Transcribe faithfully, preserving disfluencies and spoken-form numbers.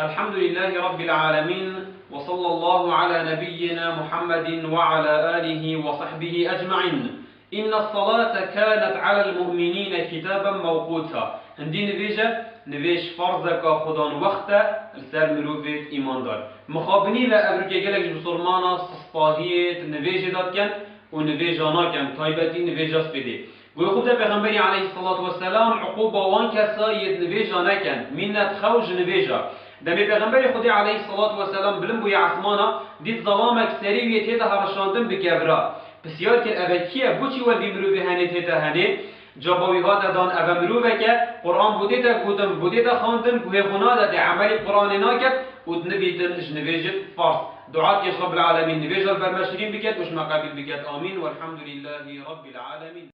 الحمد لله رب العالمين، وصلى الله على نبينا محمد وعلى آله وصحبه أجمعين. إن الصلاة كانت على المؤمنين كتابا موقوتا. Hindî nivêje, nivêj ferzeka xudan wext e li ser mirovêt îmandar. Mixabinî ve evrûkê gelek ji misilmana sistahiyê di nivêjê de dikin û nivêja nakin, taybetî nivêja spêdê. Goyê xwe bide Pêxemberî aleyhisselatu vesselam, uquba wan kesa yê di nivêja nekin, mînet xew ji nivêja. Demê Pêxemberê Xwedê aleyhisselatu vesselam bilind bûye esmana, dît zelamek serê wî yê tête herişandin bi kevra. Pisyar kir, eve kî ye? Bo çi wer vî mirovê henê tête henê? Caba wî hate dan, eve mirovek e, Quran bo tête gotin, bo tête xwendin, guhê xwe nade, dê emelî Quranê naket û dinivîtin ji nivêjin farz. Dua dike ji Rabbil Alemîn nivêja li ber me şirîn biket û ji me qebîl biket. Amîn. Welhamdulîllahî Rabbil Alemîn.